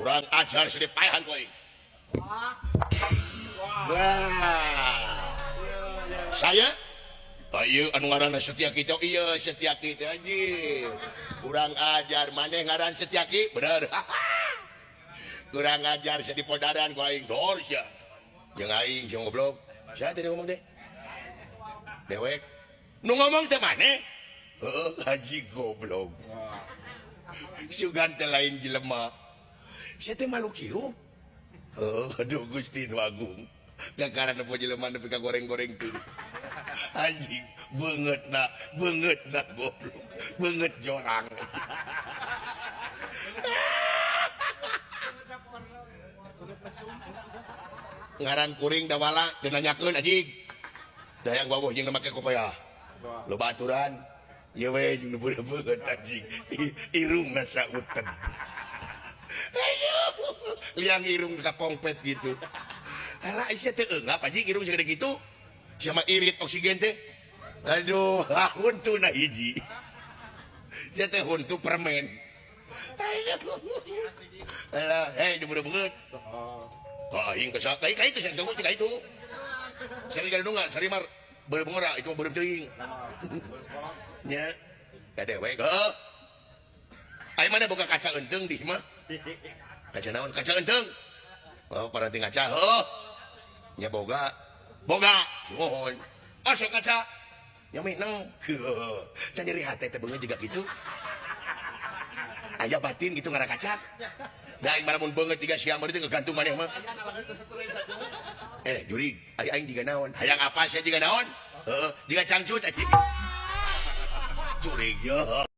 Kurang ajar sedih payahan kowe. Wah. Saya ieu anu ngaranna Setiaki teh, iya Setiaki teh anjing. Kurang ajar maneh ngaran Setiaki, bener. Kurang ajar sia dipodaran ku aing dor sia. Jeung aing jeung goblok. Sia teh ngomong teh. Dewek. Nu ngomong teh maneh? Heuh, haji goblok. Sugan teh lain jelema. Sia teh makhluk hirup. Heuh, aduh Gusti nu Agung. Gakaran nempo jelema nepi ka goreng-goreng tuh. Anjing, beungeut na goblok. Beungeut jorang. Ngaran kuring dawala teu nanyakeun anjing. Da hayang wawuh jeung make kopaya. Loba aturan. Ieu we jeung nu beungeut anjing. Irungna sauten. Aduh, liang irung ka pongpet gitu. Alah sia teh eungap anjing irung segede gitu. Sama irit oksigen teh. Aduh, huntuna hiji. Sia teh huntu permen. Aduh. Alah, hei dibeureubeut. Oh, aing ka kai kai itu sia ka itu. Sia gadungan sarimar beureum ngora itu beureum teuing. Nya. Ka dewek heuh. Aing mana boga kaca eunteung di mah. Kaca naon? Kaca eunteung. Oh, paranti ngaca heuh. Nya boga. Boga. Mohon. Asa kaca. Nya mineng. Teh nyeri hate teh beungeut jiga kitu. Aya batin gitu ngara kaca. Da aing mah lamun beungeut jiga sia mah teh ngegantung maneh mah. Jurig, aya aing jiga naon? Hayang apa sia jiga naon? Heuh, jiga cangcut anjing. Jurig yo.